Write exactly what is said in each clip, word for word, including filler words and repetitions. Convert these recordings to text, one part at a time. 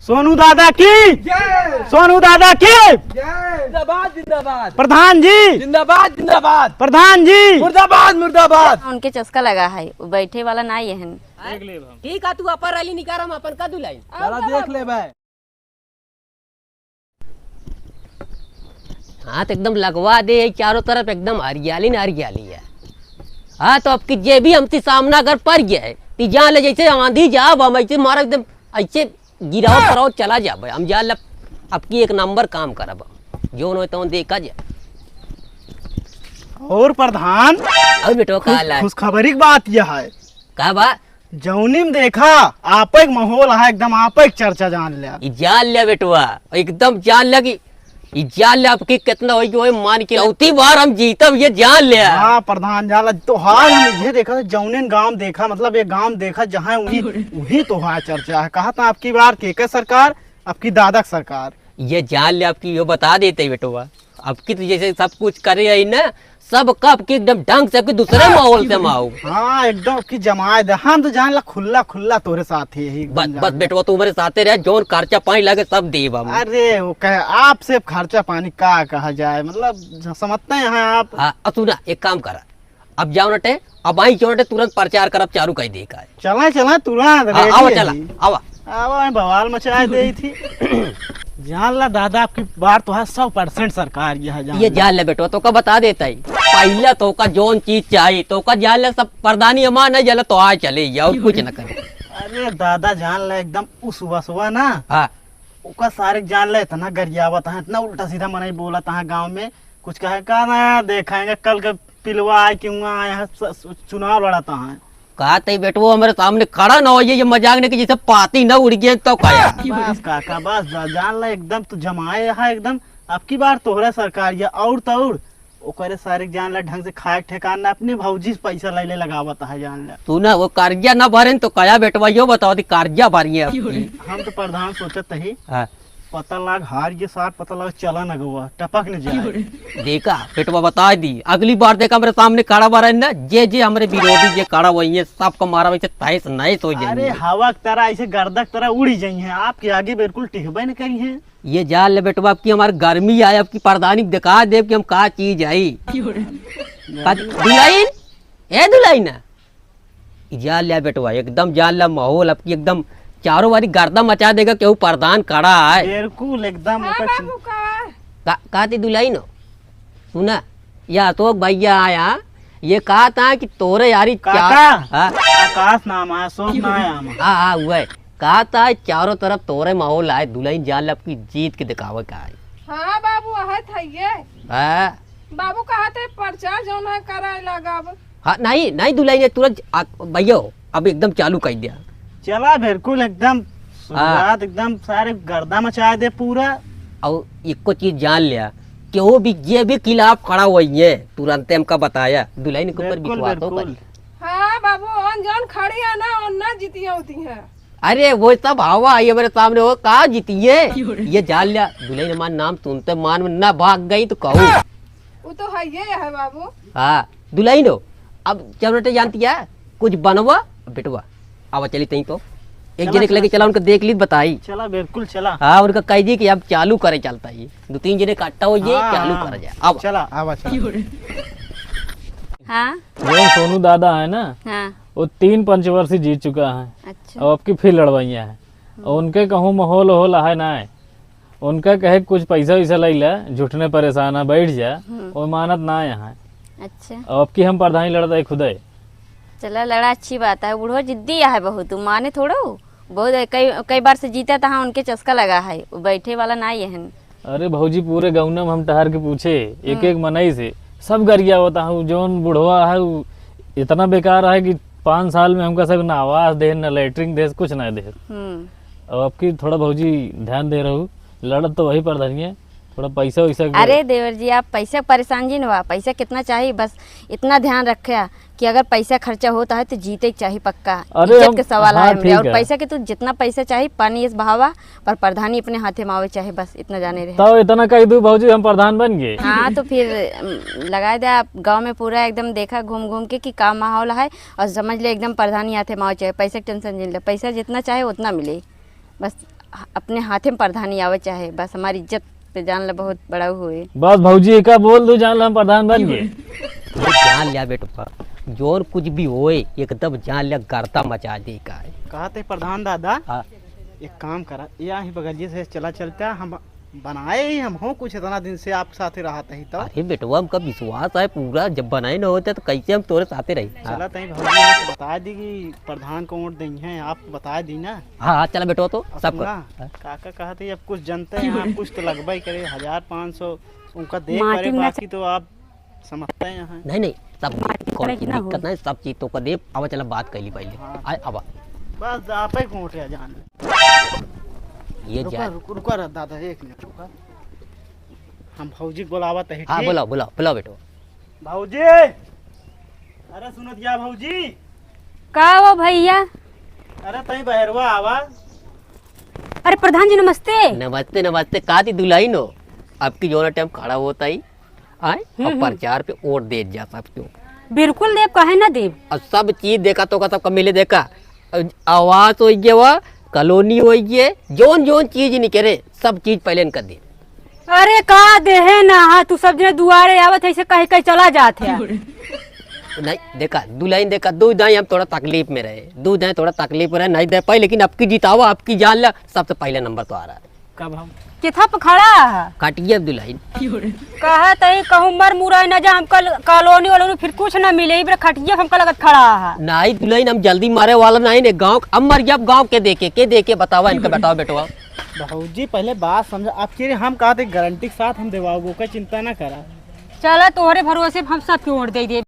सोनू दादा की जय। सोनू दादा की जय। जिंदाबाद, जिंदाबाद। प्रधान जी जिंदाबाद, जिंदाबाद। प्रधान जी मुर्दाबाद, मुर्दाबाद। उनके चस्का लगा है, वो बैठे वाला ना ये हन। देख लेब हम। ठीक है, तू अपन रैली निकाल, हम अपन का दुलाई। चला देख लेबे। हाँ, तो एकदम लगवा दे, ये चारों तरफ एकदम हरियाली ना हरियाली है। हाँ, तो अब की जे भी हमसे सामना अगर पड़ गया है, तो जान ले जैसे आंधी जाब, हम ऐसे मारा एकदम ऐसे गिराओ पराओ चला जाबे। हम जान ले अब की एक नंबर काम करब, जौन होए तौन देखा जाए। और प्रधान, और बेटो का खुश, हाल है? खुशखबरी की बात यह है। का बा? जौनी में देखा, आपे के माहौल है एकदम, आपे के चर्चा जान लिया। ई जान लिया बेटवा, एकदम जान लिया कि ई जान लिया आपकी कितना होई कि होई, मान के चौथी बार हम जीतब, ये जान लिया। हाँ प्रधान, जान लिया। तो हाल हम ये देखा, जौने गांव देखा, मतलब ये गांव देखा जहाँ वही, वही तो है चर्चा है। कहा था आपकी बार के के सरकार, आपकी दादा की सरकार। ये जान लिया, आपकी यो बता देते बेटवा। अब की तो जैसे सब कुछ करे है ना, सब कब की एकदम ढंग से, अब की दूसरे माहौल से माहौल। हाँ, एकदम की जमाए दे। हम तो जान ला खुल्ला खुल्ला तोरे साथ ही, ही एकदम बस, जान बस ला। बेटवा, तू हमारे साथे रहे, जौन खर्चा पानी लगे सब देब हम। अरे, वो कहे आपसे खर्चा पानी का कहा जाए, मतलब ज-, समझते हैं आप। हाँ, अब सुना, एक काम करा, अब जाओ नटे, अब आई जाओ नटे, तुरंत प्रचार करब चालू कर दे का है। चला, चला, तुरंत हाँ, ready आवा, है चला, ही। आवा। आवा, बवाल मचाए दे थी। जान ला दादा, आपकी बार तो है सौ परसेंट सरकार, यह जान ये ला। जान ले बेटवा, तो का बता देता ही, पहला तो का जौन चीज चाहिए, तो का जान ले, सब प्रधानी अमान नहीं जला तो आ चले, ये और कुछ ना करे। अरे दादा, जान ला एकदम उस वसवा ना। हाँ। ओका सारे जान ले, इतना गरियावत है, इतना उल्टा सीधा मनई बोलत है गाँव में, कुछ कहे का ना देखाएंगे, कल के पिलवा आए कि हुआ आए हैं, स-, स-, चुनाव लड़ता है। का तई बेटवो हमरे सामने खड़ा ना होइए, ये मजाक नहीं कि जैसे पाती ना उड़ गए तो का। बस काका, बस जा-, जान ला एकदम तू जमाए है एकदम। अब की बार तोहरा सरकार या और तो और ओकरे सारे जान ला ढंग से खाए के ठेकान ना, अपने भौजी से पैसा ले ले लगावत है जान ला। तू ना वो कर्जा ना भरेन तो कया बेटवा, यो बताओ दी कर्जा भरिए अब की। हम तो प्रधान सोचत ही। हाँ। पता लाग हार ये सार, पता लाग चला न गवा, टपक न जाए। देखा, बेटवा बता दी, अगली बार देखा हमरे सामने खड़ा बा रहे ना, जे जे हमरे विरोधी जे खड़ा हुई है, सबको मारा वैसे तहस नहस हो अरे जाएंगे। हवा की तरह ऐसे गर्दा की तरह उड़ी जाई हैं, आपके आगे बिल्कुल टिकबे न करी हैं। ये जान ले बेटवा, अब की हमार गर्मी आए, अब की प्रधानी दिखा देब कि हम का चीज आई। का दुलाइन? ए दुलाइन ना? ई जान लिया बेटवा, एकदम जान लिया माहौल अब की एकदम चारों वारी गर्दा मचा देगा, केहू प्रधान खड़ा है। बिल्कुल एकदम हाँ ओकर चिं- बाबू का। का, का ती दुलाइन हो? सुना, या अशोक भैया आया, ये कहा था कि तोरे यारी काका, चार- हाँ? आकाश नाम है, अशोक ना है हम। हाँ, हाँ, हुआ है। कहा था चारों तरफ तोरे माहौल आए, दुलाइन जान ले अब की जीत के दिखावे का है। हाँ बाबू, वह था ये। हाँ। बाबू कहा थे पर्चा जौन है कराए लगाब। हाँ, नहीं, नहीं दुलाइन है, तुरंत आ, भैया हो, अब एकदम चालू कर दिया। चला बिल्कुल एकदम हाँ। शुरुआत एकदम सारे गर्दा मचा दे पूरा। और एको चीज जान लिया, केहू भी जे भी खिलाफ खड़ा हुई है, तुरंते हमका बताया, दुलाइन के ऊपर बिल्कुल, विश्वास हो बिल्कुल। करी। हाँ बाबू, ओन जौन खड़ी है ना, ओन ना जीतिया होती है। अरे वो सब हवा आई हमारे सामने, वो का जीतिए? ये जान लिया, दुलाइन हमार नाम सुनते मान में ना भाग गई तो कहू। वो तो है ये है बाबू। हाँ, दुलाइन हो, अब चौरटे जानती है, कुछ बनवा, बेटवा, आवा चली तई तो। एक चला, जने के लगे चला, चला, उनका देख ली, बताई। चला, बिल्कुल चला। हाँ, उनका कह दी कि अब चालू करे चलता ही। दो तीन जने इकट्ठा हो जाए, हाँ, चालू हाँ। करा जाए। अब चला, आवा, चला। हाँ। जो सोनू दादा है ना, हाँ। वो तीन पंचवर्षी जीत चुका है। अच्छा। अब अब की फिर लड़वैया है। हम्म। और उनके कहूँ माहौल वहौल है ना है। उनका कहे कुछ पैसा वैसा ले ला, झूठने परेशान है, बैठ जा। हम्म। वो मानत ना है। अच्छा। अब अब की हम प्रधानी लड़ता है खुदे। चला लड़ा, अच्छी बात है। बूढ़ो जिद्दी है बहुत, उ माने थोड़ो। बहुत कई, कई बार से जीता था, उनके चस्का लगा है, वो बैठे वाला ना ये हन। अरे भौजी, पूरे गौना में हम टहर के पूछे, एक हम्म। एक मनई से, सब गरियावत है, जौन बुढ़वा है, उ इतना बेकार है कि पाँच साल में हमका सब ना आवास दे, ना लेटरिन दे, कुछ ना दे। हम्म। अब अब की थोड़ा भौजी ध्यान दे रहू, लड़त तो वही प्रधानिया, थोड़ा पैसा वैसा के अरे देवर जी, आप पैसा परेशान जी न हुआ, पैसा कितना चाहिए, बस इतना ध्यान रखे कि अगर पैसा खर्चा होता है तो जीते के चाहिए पक्का, अरे इज्जत हम, के सवाल हाँ, है हमरे। ठीक और है। पैसा के तो जितना पैसा चाहिए पानी इस बहावा, पर प्रधानी अपने हाथे में आवे चाहे, बस इतना जाने रहे। तो इतना कह दू भौजी, हम प्रधान बन गए। हाँ, तो फिर, अम, लगा दे आप गाँव में पूरा एकदम देखा घूम घूम के कि का माहौल है और समझ ले एकदम प्रधानी हाथे में आवे चाहे, पैसे के टेंशन जिन ले, पैसा जितना चाहे उतना मिले, बस अपने हाथे में प्रधानी आवे चाहे, बस हमारी इज्जत पे जान ला बहुत बड़ा होए। बस भौजी एका बोल दो, जान ला हम प्रधान बन गए। ये जान लिया बेटवा, जौन कुछ भी होए एकदम जान लिया गर्दा मचा दे का है। कहा थे प्रधान दादा, हाँ। एक काम करा, या ही बगलिए से चला चलता, हम बनाए ही हम हो कुछ इतना दिन से आप साथे रहत ही तो। अरे बेटवा, हमका विश्वास है पूरा, जब बनाए न होते तो कैसे हम तोरे साथे रही? हाँ। चला तई भौजी, आप बता दी कि प्रधान को वोट देंगे, आप बता दी ना। हाँ, हाँ, चला बेटवा, तो अब सब कर। सुना, हाँ। काका कहत ही, अब कुछ जनते हैं आप, कुछ तो लगबे करे, हजार पाँच सौ उनका देख माटी परे, में ना बाकी तो आप समझते हैं। नहीं, नहीं, सब माटी कौन में चीज ना हो। दिक्कत नहीं, सब चीज तो कर दे। अब चला बात कर ली पहले। हाँ। आए, अब बस आप ही को वोट है जान। ये रुका, जा- रुक, रुका रहा दादा, एक मिनट रुका। हम भौजी को बुलावत है, हाँ, ठीक? बुलाओ, बुलाओ, बुलाओ बेटो। भौजी, अरे सुनत क्या भौजी? का हो भैया? अरे तई बहरवा आवा। अरे प्रधान जी नमस्ते। नमस्ते, नमस्ते। का दी दुल्हन हो? अब की जोना टाइम खड़ा होता ही, आए? हम्म, अब हम्म। प्रचार पे वोट दे जा सब क्यों? बिल्कुल देब, काहे ना देब? और सब चीज देखा तो का, सबका मिले देखा। आवास होइ गए, वा कॉलोनी होइ गए, जौन जौन चीज निकरे, सब चीज पहले इनका दे। अरे का देहे ना, हाँ, तू सब जने दुआरे आवत है, ऐसे कह कह चला जात है। नहीं, देखा, दुल्हन देखा, दू दाई हम थोड़ा तकलीफ में रहे, दू दाई थोड़ा तकलीफ में रहे, नहीं दे पाई, लेकिन अब की जितावा, अब की जान ला, सबसे पहले नंबर तो आ रहा है। कब हम? किथा पे खड़ा है? खटिया पे दुल्हन। कहा तई कहूँ मर मुराई ना जा, हमका कॉलोनी वॉलोनी फिर कुछ ना मिले, इबरे खटिया पे हमका लगत खड़ा है। नहीं दुल्हन, हम जल्दी मरे वाला नहीं ने, गाँव, अब मर गया, अब गाँव के देखे, के देखे, बतावा इनका, बतावा बेटवा। भौजी, पहले बात समझा, आपके लिए हम कहा थे, गारंटी के साथ हम देवाओ, ओकर चिंता ना करा। चला, तोहरे भरोसे हम सब के वोट दे दे।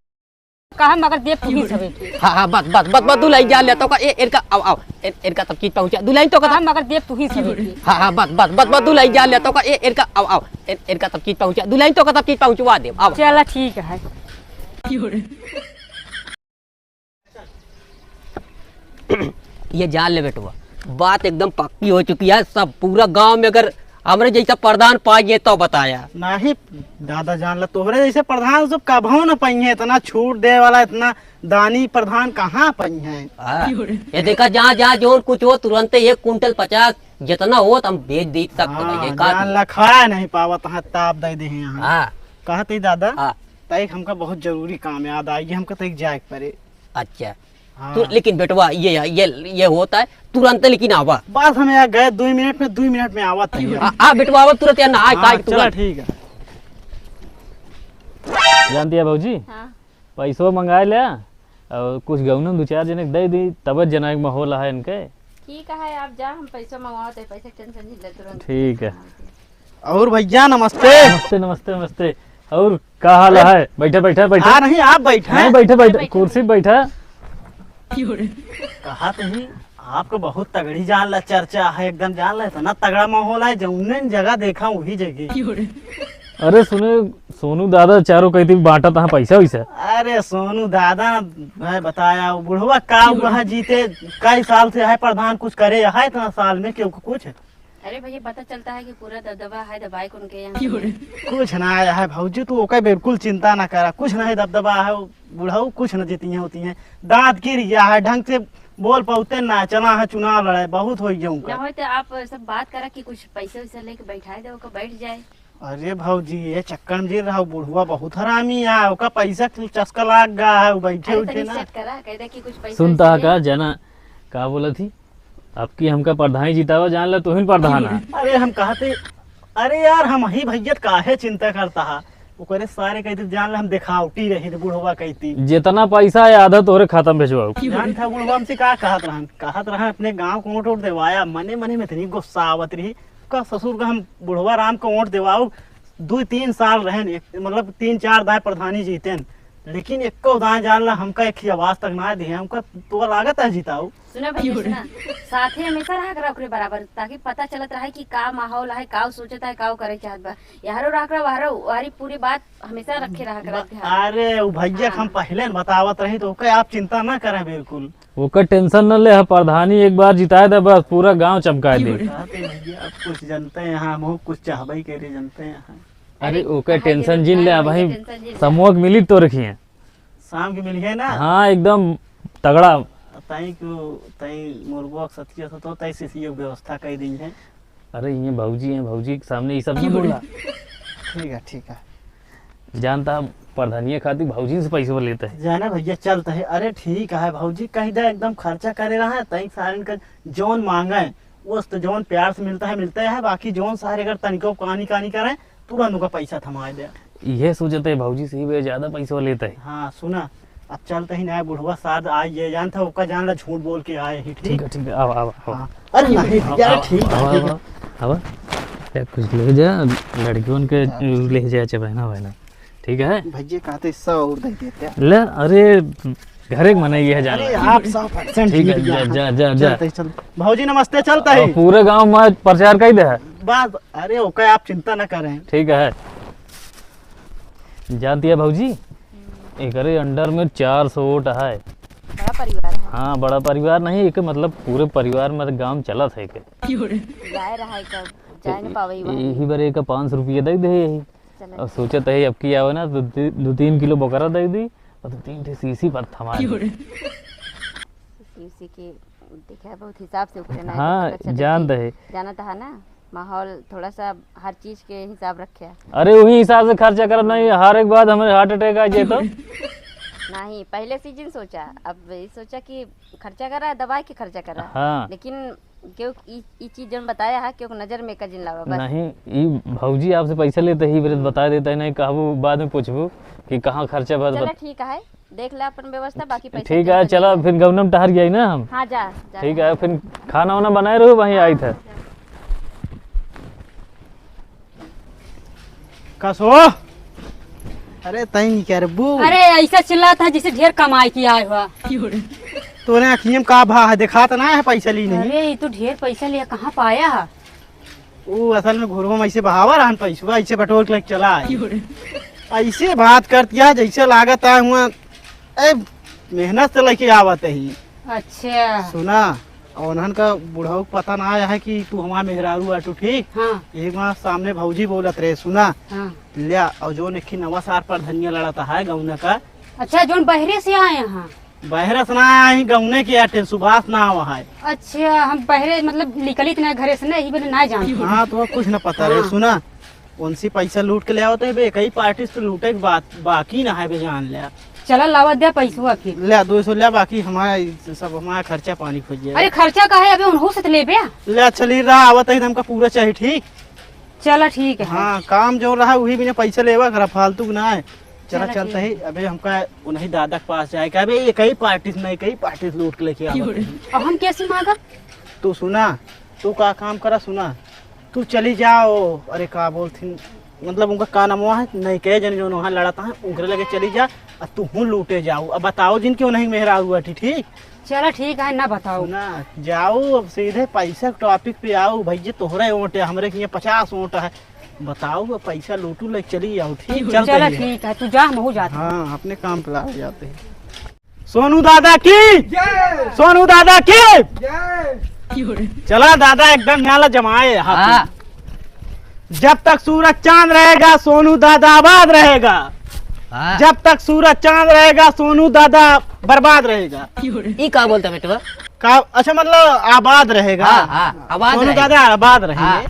कहा मगर देव तू ही सबे के। हाँ, हाँ, बस, बस, बस, बस, दुल्हन जान ले, तो का, ए, इनका, आओ, आओ, इन-, इनका सब चीज पहुँचा, दुल्हन तो का कहा मगर देव तू ही सबे के। हाँ, हाँ, बस, बस, बस, बस, दुल्हन जान ले, तो का, ए, इनका, आओ, आओ, इन-, इनका सब चीज पहुँचा, दुल्हन तो का सब चीज पहुँचवा देव, आओ। चला, ठीक है। ये जान ले बेटवा, बात एकदम पक्की हो चुकी है। सब पूरा गांव में अगर हमरे जैसा प्रधान पाइए तो बताया। नहीं दादा जान ला, तोहरे जैसे प्रधान सब कभो न पाइए, इतना छूट दे वाला, इतना दानी प्रधान कहाँ पाइए? हाँ, ये देखा, जहाँ जहाँ जोन कुछ हो, तुरंते एक कुंटल पचास, जितना हो हम बेच दी सब। हाँ, ये का जान ला, खाए नहीं पावत, हाँ, ताप दे दे यहाँ। हाँ। कहत ही दादा, हाँ। तैक हमका बहुत जरूरी काम याद आई, हमका तैक जाए के पड़े। अच्छा। हाँ। तो लेकिन बेटवा, ये, ये, ये होता है, तुरंत लेकिन आवा। बस हम यहाँ गए, दो मिनट में, दो मिनट में आवा तैयार। आ, आ बेटवा, आवा तुरंत यार, नहाए हाँ, खाए चला, तुरंत। ठीक है। जानती है भौजी, हाँ। पैसवा मंगाए ले, और कुछ गौनम दो चार जने के दे दी, तब जना के माहौल है इनके। ठीक है, आप जा, हम पैसा मंगवाते हैं, पैसे के टेंशन नहीं ले, तुरंत। ठीक है। और भैया नमस्ते। नमस्ते, नमस्ते, नमस्ते। और का हाल है? बैठा, बैठा, बैठा। हाँ, नहीं, आप बैठा। नहीं, बैठा, बैठा, बैठा। कुर्सी पे बैठा। कहा तो ही, आपको बहुत तगड़ी जान ला चर्चा है, एकदम जान ला, इतना तगड़ा माहौल है, जौने जगह देखा वही जगह। अरे सुने, सोनू दादा चारों कही थी बांटा तहाँ पैसा वैसा। अरे सोनू दादा, मैं बताया, वो बुढ़वा का, वहाँ जीते कई साल से है प्रधान, कुछ करे है इतना साल में क्यों कुछ? अरे भैया, पता चलता है कि पूरा दबदबा है दबाए कौन के यहाँ। कुछ ना आया है भौजी, तू ओकर बिल्कुल चिंता ना करा, कुछ नहीं दबदबा है, वो बुढ़ऊ कुछ न जीती हैं होती हैं, दांत गिर गया है, ढंग से बोल पाते ना, चला है चुनाव लड़ाई, बहुत हो गया ना उनका। होय तो आप सब बात करा कि कुछ पैसे वैसे लेके बैठाए दे, ओकर बैठ जाए। अरे भौजी, ये चक्कर में जी रहा, बुढ़वा बहुत हरामी है, ओका पैसा के चस्का लाग गया है, वो बैठे अरे उठे तनी ना। सेट करा, कह दे कि कुछ पैसा सुनता वैसा है ले। का जना, का बोला थी? अब की हमका प्रधानी जितावा, जान ला तोहिन प्रधान है। अरे हम कहते, अरे यार, हम ही भैया काहे चिंता करता है? ओकरे सारे कहते जान ला हम देखावटी रही थे, बुढ़वा कहती। जितना पैसा है आधा तोहरे खाता में भेजवाओ। जान था बुढ़वा हमसे का कहत रहन? कहत रहन अपने गांव को वोट वोट देवाया, मने मने में इतनी गुस्सा आवत रही। का ससुर का हम बुढ़वा राम को वोट देवाओ, दो तीन साल रहन, एक, मतलब तीन चार दाए प्रधानी जीतेन, लेकिन एको दाए जान ला हमका एक ही आवाज तक ना दिए, हमका तो लागत है जिताओ। सुना भैया, सुना, साथे हमेशा रहा करा ओकरे बराबर, ताकि पता चलत रहे कि का माहौल है, का उ सोचत है, का उ करे चाहत बा। यारो रहा करा, वारो, वारी पूरी बात हमेशा रखे रहा करा ब-, ध्यान। अरे, उ भैया के हम हाँ। पहले न बतावत रही, तो ओके आप चिंता ना करें बिल्कुल। ओकर टेंशन न ले, हम प्रधानी एक बार जिताए दे, बस पूरा गांव चमकाए दे। बात है भैया, अब कुछ जनते हैं, हम कुछ चाहबे करे जनते हैं। अरे, अरे, ओकर कहाँ टेंशन के जिन ले, कहाँ अब के भाई टेंशन जिन ले। समूह के मिली तो रखिए। शाम के मिलिए ना। हाँ, एकदम तगड़ा। तई को, तई मुर्गो के सतिया से तो तई से व्यवस्था कर दी है। अरे, ये भौजी हैं, भौजी के सामने ये सब नहीं बोला। ठीक है, ठीक है। जानता है, प्रधानिया खातिर भौजी से पैसे लेते हैं। जाना भैया, चलता है। अरे, ठीक है, भौजी कह दे, एकदम खर्चा करे रहा है, तई सारन का जौन मांगे, वो तो जौन प्यार से मिलता है, मिलता है, बाकी जौन सारे अगर तनिको कानी कानी करें, तुरंत उनका पैसा थमा दे। ये सोचते हैं, भौजी से ही वे ज्यादा पैसा लेते हैं। हाँ, सुना, अब चलते ही ना, बुढ़वा साथ आ, ये जानता, ओका जान ला, झूठ बोल के आए ही, ठीक? ठीक है, ठीक है, आओ, आओ, आओ। हाँ। अरे नहीं, आओ, यार, आओ, ठीक है, आओ, ठीक है। आओ, आओ। या कुछ ले जा, लड़कियों के हाँ। ले जा, चाहे बहना, बहना। ठीक है? भैया कहते सौ और दे देते। ले, अरे, घर एक मनाई है, जान अरे, ला। आप सौ percent ठीक है, जीत गया। जा, जा, जा, जा। चलते ही चल। भौजी, नमस्ते, चलता और है। पूरे गांव में प्रचार कर दे है। बस, अरे, ओके, आप चिंता ना करें। ठीक है। जानती है भौजी, हम्म। एकरे under में चार सौ वोट है। बड़ा परिवार है। हाँ, बड़ा परिवार नहीं, एक मतलब पूरे परिवार में गांव चलत है के। जाए रहा है कब, जाए न पावे वहाँ। यही बार एक पाँच सौ रुपया दे दे यही। चले। और सोचत है अब की आवे ना तो दु-, दु तीन किलो बकरा दे दी और दु तीन ठे सीसी पर थमा दी। सीसी के देखा बहुत हिसाब से ओकरे ना हाँ, खर्चा जानत देखी। है। जानत है ना। माहौल थोड़ा सा हर चीज के हिसाब रखे। अरे वही हिसाब से खर्चा करब, नहीं हर एक बात हमारे heart attack आ जाए तो। नहीं, पहले से जिन सोचा, अब ये सोचा कि खर्चा करा, दवाई के खर्चा करा। हाँ। लेकिन क्यों ई, ई चीज जन बताया है, क्यों नजर में का जिन लावा बस। नहीं, ई भौजी आपसे पैसा लेते ही बता देता है, नहीं कहबू बाद में पूछबू कि कहाँ खर्चा बा। चला ठीक है। देख ले अपन व्यवस्था, बाकी पैसा ठीक है, चला फिर गौनम टहर गई ना हम। हाँ, जा, जा। ठीक है, फिर खाना वाना बनाए रहो, वहीं आई था। कसो? अरे, तई नहीं करबू। अरे, ऐसा चिल्लात है जैसे ढेर कमाई के आए हुआ। तोरे अखियम का भा है, दिखात ना है पैसा ली नहीं। अरे, ये तो ढेर पैसा लिया, कहाँ पाया है? ऊ असल में घुरवा में ऐसे बहावा रहन पैसवा, ऐसे बटोर के लेके चला आए। ऐसे बात करतिया जैसे लागत है हुआ, ए, मेहनत से लेके आवत ही। अच्छा। सुना, और उन्हन का बुढ़ऊ के पता ना आया है कि तू हमार मेहरारू आटू, ठीक? हाँ। एक बार सामने भौजी बोलत रहे, सुना। हाँ। ल्या, और जो निखी नवा सार पर धनिया लड़त है गौना का। अच्छा, जोन बहरे से आए हैं। बहरे से ना आए, गौने के आटे, सुभाष नाव है। अच्छा, हम बहरे, मतलब, निकलित ना घरे से ना, यही बने ना जान। हाँ, तो कुछ ना पता रहे। हाँ। सुना, उनसे पैसा लूट के ले आवत है बे, कई पार्टी से लूटे के बात बाकी ना है बे, जान ले। चला, लावा दे पैसवा फिर। ले, दो सौ ले, बाकी हमारा सब, हमारा खर्चा पानी खोज जाए। अरे, खर्चा का है, अबे उनहू से तो लेबे। ले, चली रहा, आवत है, हमका पूरा चाहिए, ठीक? चला, ठीक है। हाँ, काम जो रहा, वही बिना पैसा लेवा करा, फालतू के ना है। चला, चला, चलता ठीक। ही, अबे हमका उन्हीं दादा के पास जाए के, अबे ये कई पार्टी से नहीं, कई पार्टी से लूट के लेके आवत है। अब हम कैसे मांगा? तू सुना, तू का काम करा, सुना, तू चली जाओ, अरे का बोलथिन, मतलब उनका का नाम है, नहीं कहे जन जो वहाँ लड़ता है, उनके लगे चली जा, और तू हूँ लूटे जाओ। अब बताओ जिनके उन्हीं मेहरा हुआ थी, ठीक? चला ठीक है, ना बताओ। सुना, जाओ अब सीधे पैसा के topic पे आओ, भैया तोहरे वोट है, हमरे के यहाँ पचास वोट है, बताओ अब पैसा लूटू ले चली आओ, ठीक? चलते चला ही है। ठीक है, तू जा, हम हो जाते हैं। हाँ, अपने काम पे लग जाते हैं। सोनू दादा की जय। सोनू दादा की जय। चला दादा एकदम नाला जमाए हाथ में। हाँ। जब तक सूरज चांद रहेगा सोनू दादा आबाद रहेगा। हाँ। जब तक सूरज चांद रहेगा सोनू दादा बर्बाद रहेगा। ई का बोलता बेटवा? का, अच्छा मतलब आबाद रहेगा। हाँ, हाँ, आबाद सोनू रहेगा। दादा आबाद रहेंगे। हाँ।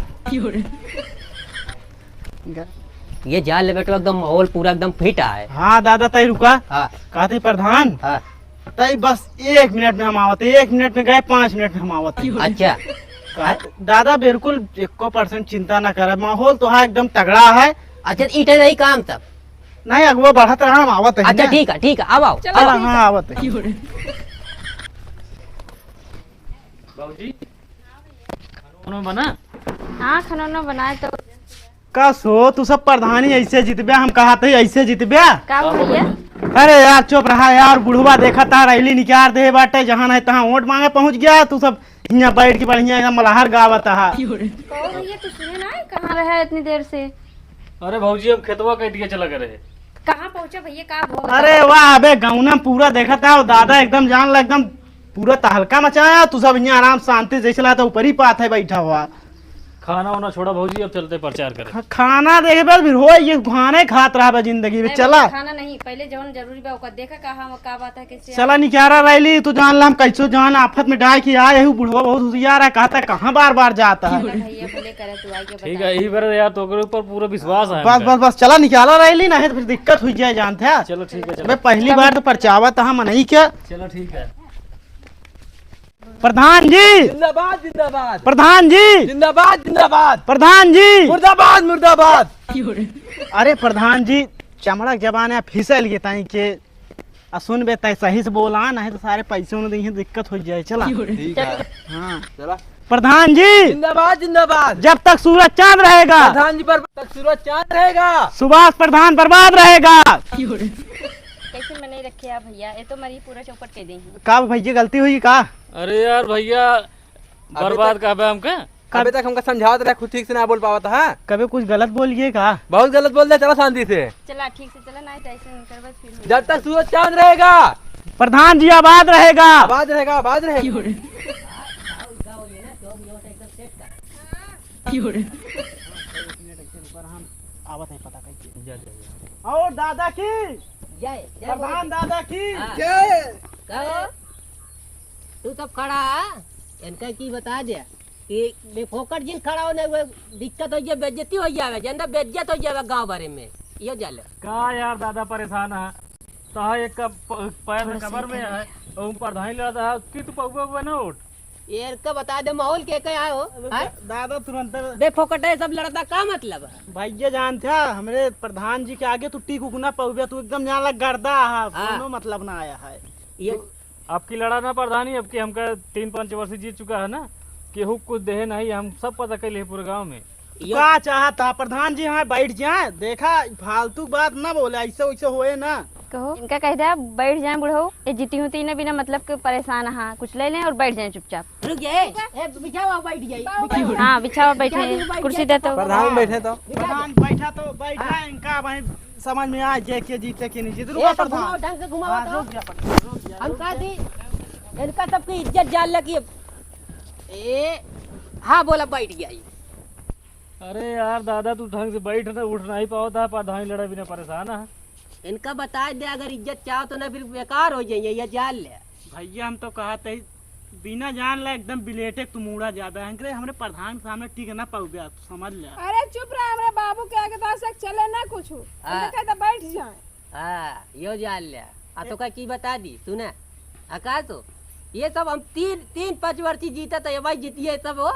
ये जान ले बेटवा, एकदम माहौल पूरा एकदम फिट आए। हाँ दादा, तई रुका। हाँ। कहते प्रधान, हाँ। तई बस एक मिनट में हम आवत है, एक मिनट में गए, पाँच मिनट में हम आवत है। अच्छा। कहा, दादा बिल्कुल एको percent चिंता ना करे, माहौल तो है एकदम तगड़ा है। अच्छा, ईटे नहीं काम तब? नहीं, अगुआ बढ़त रहा, हम आवत है अच्छा, ना। ठीक है, ठीक है, आओ, आओ, चलो, आओ। ठीक है। हाँ, आवत है। बाबूजी, खाना बना? हाँ, खाना वाना बनाए तो। का सो, तू सब प्रधानी ऐसे जितब्या, हम कहा थे ऐसे जितब्या। का भैया? अरे यार, चुप रहा यार, बुढ़वा देखा था, रैली निकाल दे बाटे, जहाँ नहीं तहाँ वोट मांगे पहुँच गया, तू सब हियाँ बैठ के बढ़िया एकदम मलाहर गावत हा। कहो भैया, तू सुने ना, कहाँ रहा इतनी देर से? अरे भौजी, हम खेतवा काट के चला गए रहे। कहाँ पहुँचा भैया, का भोग? अरे वाह, अबे गौना पूरा देखा था, दादा एकदम जान ला, एकदम पूरा तहलका मचाया, तू सब हियाँ आराम शांति से चला था, ऊपर ही पात है बैठा हुआ। खाना वाना छोड़ा भौजी, अब चलते प्रचार करें। खा-, खाना देखे बस फिर हो, ये खाने खात रहा बा जिंदगी में। नहीं, चला। खाना नहीं, पहले जौन जरूरी बा ओका देखा, का हम, का बात है, कैसे चला निकारा रैली, तू जान ला हम कैसो जान आफत में डाल के आए हूँ। बुढ़वा बहुत होशियार है, कहता कहाँ बार बार जाता है। चला भैया, भले करे तू आइके ठीक बता। है, यही बार यार तो ओकरे ऊपर पूरा विश्वास है बस, हमका। बस, बस, चला निकाला रैली, नहीं तो फिर दिक्कत हुई जाए, जानते हैं। चलो ठीक है, चलो। मैं पहली बार तो परचावा तहाँ मनई के। चलो ठीक है। प्रधान जी। जिंदाबाद, जिंदाबाद। प्रधान जी। जिंदाबाद, जिंदाबाद। प्रधान जी। मुर्दाबाद, मुर्दाबाद। अरे प्रधान जी, चमड़क जबान है, फिसल के ताई के। आ सुन बे, तय सही से बोला, नहीं तो सारे पैसे उन्हें देंगे, दिक्कत हो जाए। चला। ठीक है। हाँ। चला। प्रधान जी। जिंदाबाद, जिंदाबाद। जब तक सूरज चांद रहेगा। प्रधान जी पर तक सूरज चांद रहेगा। सुभाष प्रधान बर्बाद रहेगा। कैसे में नहीं रखे आप भैया, ये तो मरी पूरा चौपट के दे हैं। का भैया गलती हुई का? अरे यार भैया, अबे बर्बाद तक, कहबे हमके? अबे तक हमका समझावत रहे, खुद ठीक से ना बोल पावत है। कबे कुछ गलत बोल गए का? बहुत गलत बोल दे, चला शांति से। चला ठीक से चला, नहीं तो ऐसे नहीं करबे फिर। जब तक सूरज चांद रहेगा। प्रधान जी आबाद रहेगा। आबाद रहेगा, आबाद रहेगा। क्यों रे? क्यों रे? एक मिनट, एक मिनट, ऊपर हम आवत है पता कैसे। जा, जा, जा। और दादा की जय, जय प्रधान बोलो। दादा की हाँ। जय। कहो, तू सब खड़ा है, इनका की बता दे कि बेफोकट जिन खड़ा होने हुए दिक्कत हो जाए, बेइज्जती हो जावे, जनता बेइज्जत हो जावे गांव भरे में, यो जाले। का यार दादा परेशान है, तहा एक का प-, पैर थोड़ा सा कमर में इधर है, और प्रधान लड़ता है कि तू पौवा पौवा ना उठ। ये इनका बता दे माहौल के क्या हो, अबे हैं? दादा तुरंत बेफोकट है सब लड़ता का मतलब है? भैया जानते हैं, हमरे प्रधान जी के आगे तू टीक उक ना पौबे, तू एकदम जान लग गर्दा है, हाँ। कोनो मतलब ना आया है। ये अब की लड़ा ना प्रधानी, अब की हमका तीन पाँच वर्ष जीत चुका है ना, केहू कुछ देहे नहीं, हम सब पता कर लिए पूरे गांव में। तू यो का चाहता प्रधान जी, हाँ बैठ जाए, देखा फालतू बात ना बोले, ऐसे वैसे होए ना। कहो, इनका कह दे, बैठ जाए बुढ़ऊ, ये जीती हूँ तीन बिना मतलब के परेशान, हाँ, कुछ ले लें और बैठ जाए चुपचाप। रुक जाए, ए, बिछावा बैठ जाए, बिछावा। हाँ, बिछावा बैठे, बिछा दे, बैठ कुर्सी जाए, दे तो। प्रधान बैठे तो। बिछा दे। प्रधान बैठा तो बैठा, हाँ। इनका वहीं समझ में आ जाए के जीते के नहीं जीते। रुको ए, तो प्रधान। घुमाओ, ढंग से घुमाओ हाँ, तो। रुक जा प्रधान, रुक जा, हम रुक कहा जा। थी, इनका सबकी इज्जत जान लगी। ए, हाँ, बोला, बैठ गया ये। अरे यार दादा, तू ढंग से बैठ ना, उठ नहीं पावत है, प्रधानी लड़ा बिना परेशान है। इनका बता दे, अगर इज्जत चाहो तो ना, फिर बेकार हो जाइए, ये जान ले। भैया, हम तो कहा थे, बिना जान ला एकदम बिलेटे तू मुड़ा जाबे। हमरे, हमरे प्रधान के सामने टिक ना पाउबे, आप समझ ले। अरे चुप रह, हमरे बाबू के आगे तो आज तक चले ना कुछ। हाँ। देखा तो बैठ जाए। हाँ, यो जान ले। आ तो का की बता दी, सुने। आ का तो? ये सब हम तीन, तीन पाँच वर्षी जीता था, ये भाई जीतिए सब हो।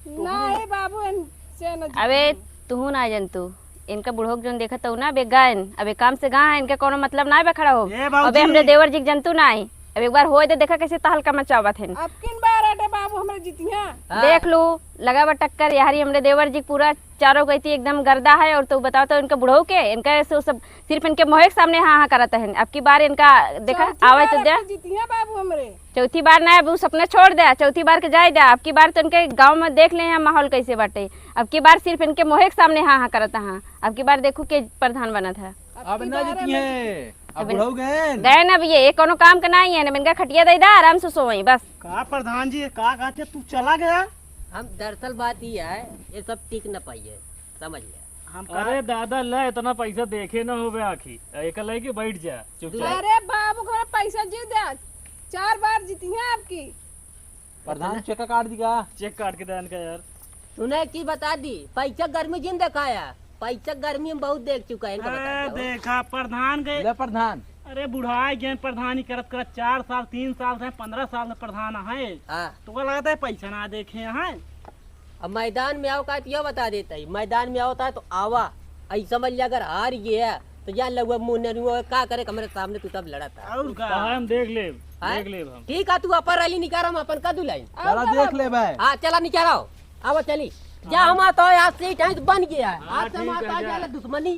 नहीं बाबू, इनसे न अबे, जीतिए। तुहू ना जनतू। इनका बुढ़ोक जोन देखत हऊ ना, बे गायन। अब एक काम से गा है, इनका कोनो मतलब ना बे खड़ा हो। ए बाबूजी। अबे हमरे देवर जी के जनतू ना आई। अब एक बार होए दे, देखा कैसे तहलका मचावत हैं। अब किन बार अटे बाबू हमरे जीतिया? हाँ। देख लू, लगा बा टक्कर, यारी हमरे देवर जी पूरा चारों गइती एकदम गर्दा है। और तो बताओ तो इनका बुढ़ऊ के, इनका ऐसे वो सब सिर्फ इनके मोहे के सामने हाँ हाँ करत हैं। अब की बार इनका देखा, चौथी आवे बार तो दे। अबकी जीतिया बाबू हमरे। चौथी बार ना, अब उ सपना छोड़ दे, चौथी बार के जाए दे। अब की बार तो इनके गाँव में देख ले हैं माहौल कैसे बाटे। अब की बार सिर्फ इनके मोहे के सामने हाँ हाँ करत हैं। अब की बार देखू के प्रधान बनत है। अब अब की ना बार जीती हम हैं, अब अब बुढ़ऊ गए। गए ना, अब ये, ये कोनो काम के नहीं है ना, इनका खटिया दे दे, आराम से सोवई बस। का प्रधान जी, का कहते तू चला गया? हम दरअसल बात ई है, ये सब टिक न पाइए, समझ ले। हम का अरे दादा, ले इतना पैसा देखे ना होबे आखी, एक लेके बैठ जा चुपचाप। अरे बाबू, हमारा पैसा जी दे, चार बार जीती हैं अबकी। प्रधान, चेक काट दी का? चेक काट के दे इनका यार। तूने की बता दी, पैसा गर्मी जिन दिखाया, पैसा गर्मी में बहुत देख चुका है, इनका बता हाँ, दो। देखा प्रधान के। ले प्रधान। अरे बुढ़ाई गए प्रधानी करत करत, चार साल, तीन साल से, पन्द्रह साल से प्रधान है। हाँ। तो का लगता है पैसा ना देखे हैं? अब मैदान में आओ का तो यह बता देता है, मैदान में आओ था तो आवा, ऐसा समझ लिया अगर हार गया तो या लउआ मुंह ननुआ का करे, हमरे सामने तू तब लड़ा था। और का? कहा हम देख लेब, हाँ? देख लेब हम। ठीक है, तू अपन रैली निकाल, हम अपन का दुलाई। चला देख ले भाई। हाँ, चला निकाल आओ, आवा चली। जा हाँ। हम आता है, आज से ही टाइम बन गया है। हाँ, आज से हम ठीक है, आता है, जा। जा ले दुश्मनी।